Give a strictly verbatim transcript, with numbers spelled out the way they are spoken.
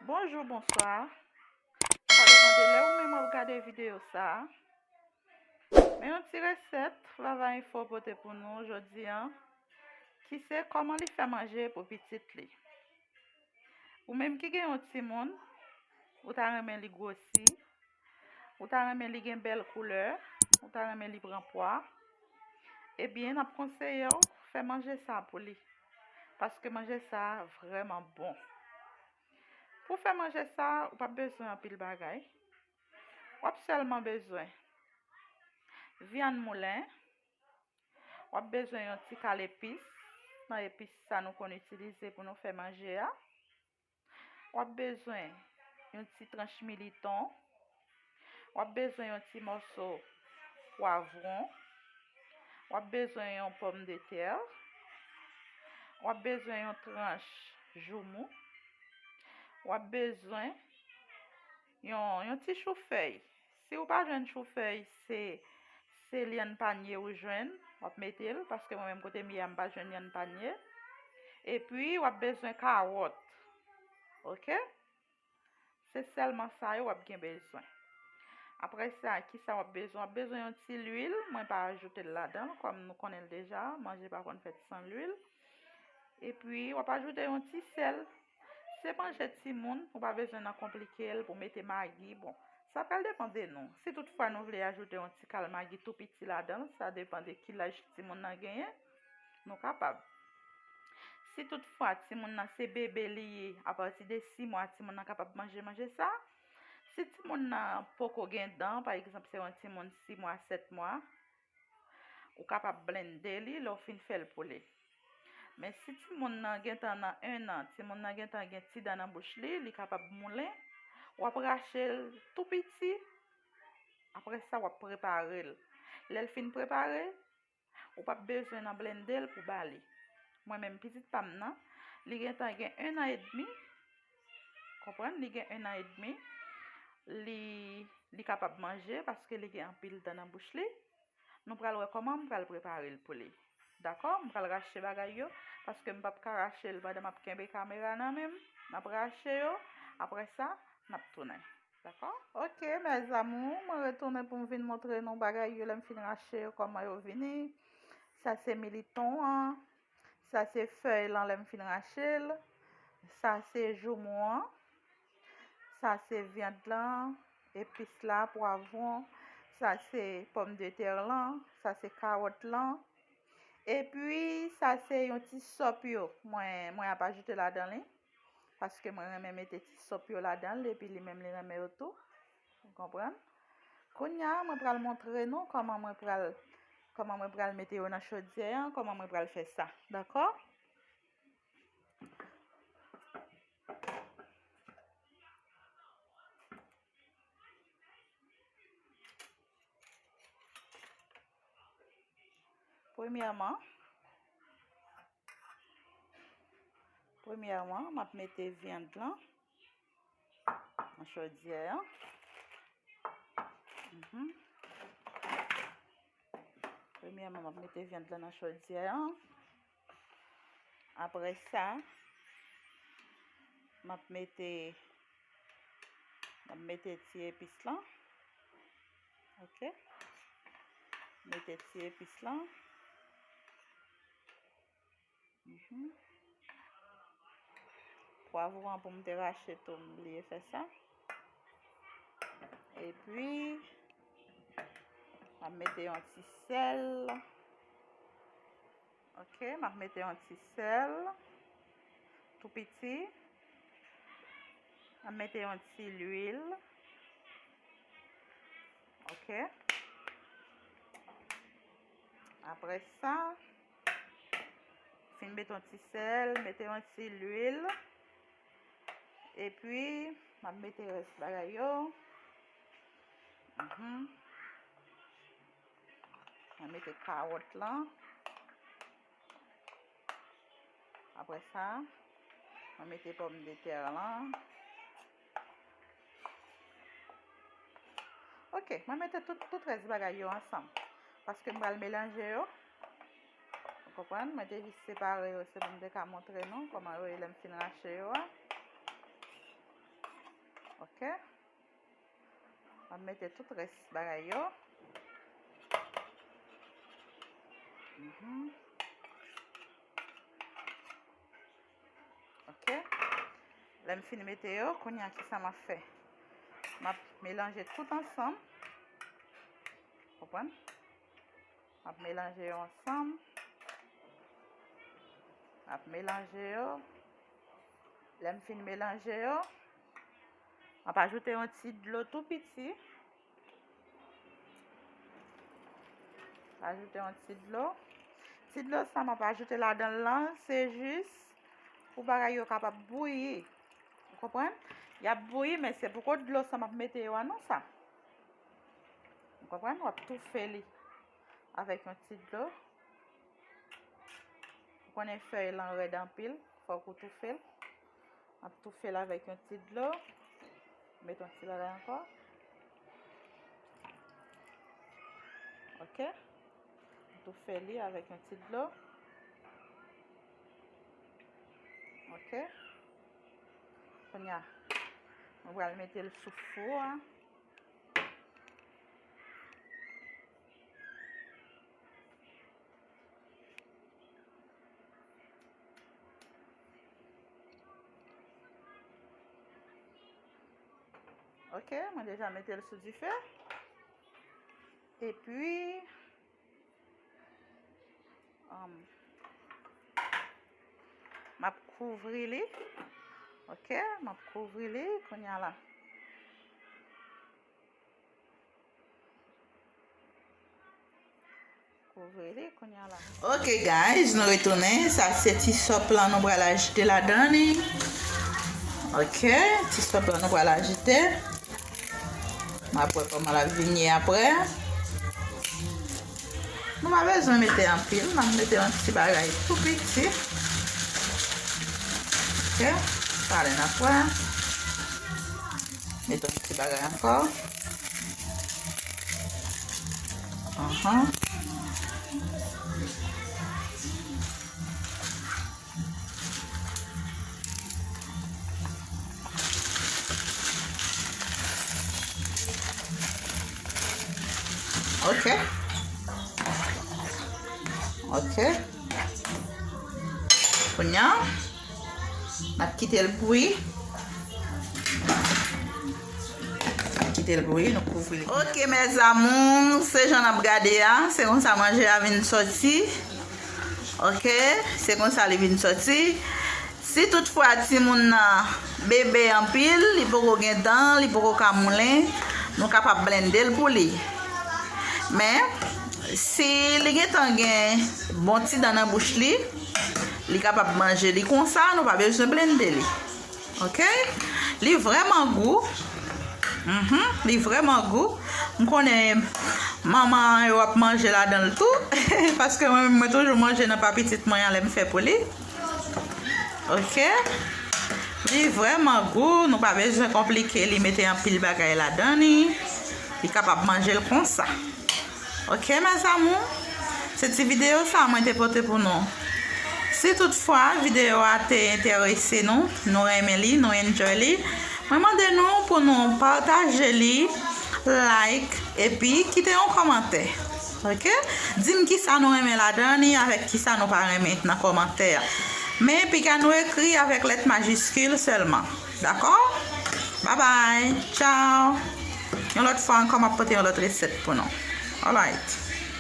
Bonjou, bonswa. Sa depann de lè ou menm w ap gade videyo sa a. Men yon ti resèt Vava Info pote pou nou jodi a, ki se kòman li fè manje pou pitit li. Ou menm ki gen yon timoun, ou ta renmen li gwosi, ou ta renmen li gen bèl koulè, ou ta renmen li pran pwa, ebyen, n ap konseye w fè manje sa pou li. Paske manje sa vrèman bon. Pou fè manje sa, ou p ap bezwen anpil bagay. W ap sèlman bezwen vyann moulen, w ap bezwen yon ti kal epis, nan epis sa nou konn itilize pou nou fè manje a. W ap bezwen yon ti tranch militon. W ap bezwen yon ti mòso pwavwon. W ap bezwen yon pòmdetè. W ap bezwen yon tranch joumou. W ap bezwen yon, yon ti choufèy. Si ou pa jwenn choufèy, se, se lyann panye ou jwenn, w ap mete l, paske mwen menm kote m ye a, m pa jwenn lyann panye. Epi, w ap bezwen kawòt. Oke? Se sèlman sa yo w ap gen bezwen. Apre sa, kisa w ap bezwen? W ap bezwen yon ti lwil. Mwen pa ajoute l ladan l, kòm nou konnen l deja, manje pa konn fèt san lwil. Epi, w ap ajoute yon ti sèl. Se manje timoun, ou pa bezwen nan konplike l pou mete magi. Bon, sa pral depann de nou. Si toutfwa nou vle ajoute yon ti kal magi tou piti ladan l, sa depann de ki laj timoun nan genyen, nou kapab. Si toutfwa timoun nan se bebe li ye, apati de sis mwa, timoun nan kapab manje manje sa. Si timoun nan poko gen dan, pa egzanp, se yon timoun sis mwa, sèt mwa, ou kapab blende li lè w fin fè l pou li. Men si timoun nan gentan nan en an, timoun nan gentan gen ti dan nan bouch li, li kapab moulen, w ap rache l tou piti, apre sa w ap prepare l. Lè l fin prepare, ou p ap bezwen nan blende l pou ba li. Mwen menm, pitit pa m nan, li gentan gen en an edmi, konprann, li gen en an edmi, li, li kapab manje paske li gen anpil dan nan bouch li. Nou pral wè kòman m pral prepare l pou li. Dakò? M pral rache bagay yo, paske m p ap ka rache l pandan m ap kenbe kamera nan men m. M ap rache yo, apre sa, n ap tounen. Dakò? Ok, mes amours, mwen retounen pou m vin montre nou bagay yo lè m fin rache yo, kòman yo vini. Sa se militon an. Sa se fèy lan lè m fin rache l. Sa se joumou an. Sa se vyann lan, epis la, pwavwon. Sa se pòmdetè lan. Sa se kawòt lan. Epi, sa se yon ti sòp yo. Mwen, mwen ap ajoute ladan li. Paske mwen renmen mete ti sòp yo ladan l, epi li menm li renmen yo tou. Ou konprann? Kounye a, mwen pral montre nou kòman mwen pral, kòman mwen pral mete yo nan chodyè an, kòman mwen pral fè sa. Dakò? Premyèman, premyèman, m ap mete vyann lan nan chodyè an. Mhm. Premyèman, m ap mete vyann lan nan chodyè an. Apre sa, m ap mete, m ap mete ti epis lan. Ok. Mete ti epis lan. Mhm. Pwavwon an pou m te rache tou, m bliye fè sa. Epi, m ap mete yon ti sèl. Ok, m ap mete yon ti sèl. Tou piti. M ap mete yon ti lwil. Ok. Apre sa, fin mete yon ti sèl, mete yon ti lwil. Epi, m ap mete rès bagay yo. Mhm. Mwen mete kawòt lan. Apre sa, mwen mete pòmdetè lan. Ok, mwen mete tout, tout rès bagay yo ansanm. Paske m pral melanje yo. Ou konprann? Mwen te jis separe yo, se pou m te ka montre nou kòman yo ye lè m fin rache yo a. Ok. M ap mete tout rès bagay yo. Mhm. Ok. Lè m fin mete yo, kounye a ki sa m ap fè? M ap melanje tout ansanm. Konprann? M ap melanje yo ansanm. M ap melanje yo. Lè m fin melanje yo, m ap ajoute yon ti dlo tou piti. Ajoute yon ti dlo. Ti dlo sa m ap ajoute ladan l lan, se jis pou bagay yo kapab bouyi. Ou konprann? Y ap bouyi, men se poko dlo sa m ap mete yo a non sa. Ou konprann? W ap toufe li avèk yon ti dlo. Ou konnen fèy lan rèd anpil, fòk ou toufe l. M ap toufe l avèk yon ti dlo. Met yon ti bagay ankò. Ok. M toufe li avèk yon ti dlo. Ok. Kounye a, mwen pral mete l sou fou a. Ok, mwen deja mete l sou dife. Epi, um, m ap kouvri li. Ok, m ap kouvri li kounye a la. Kouvri li kounye a la. Ok, guys, nou retounen. Sa se ti sòp lan nou pral ajoute ladan li. Ok, ti sòp lan nou pral ajoute. M ap wè kòman l ap vin ye apre. Nou pa bezwen mete anpil, m ap mete yon ti bagay tou piti. Ok, talè n ap wè. Mete yon ti bagay ankò. Ahan. Ok. Ok. Kounye a, n ap kite l bouyi. N ap kite l bouyi, nou kouvri li. Ok, mes amours, se jan n ap gade a, se konsa manje a vin sòti. Ok, se konsa li vin sòti. Si toutfwa timoun nan bebe anpil, li poko gen dan, li poko ka moulen, nou kapab blende l pou li. Men, si li gentan gen bon ti dan nan bouch li, li kapab manje li konsa, nou pa bezwen blende li. Ok? Li vrèman gou. Mhm, li vrèman gou. M konnen manman yo ap manje ladan l tou. Paske mwen menm, mwen toujou manje nan pa pitit mwen an lè m fè pou li. Ok? Li vrèman gou. Nou pa bezwen konplike li, mete anpil bagay ladan li. Li kapab manje l konsa. Ok, mes amours, se ti videyo sa mwen te pote pou nou. Si toutfwa videyo a te enterese nou, nou renmen li, nou enjoy li, mwen mande nou pou nou pataje li, like, epi kite yon kòmantè. Ok? Di m kisa nou renmen ladan li avèk kisa nou pa renmen nan kòmantè a. Men piga nou ekri avèk lèt majiskil sèlman. Dakò? Babay. Tchao. Yon lòt fwa ankò, m ap pote yon lòt resèt pou nou. Alright.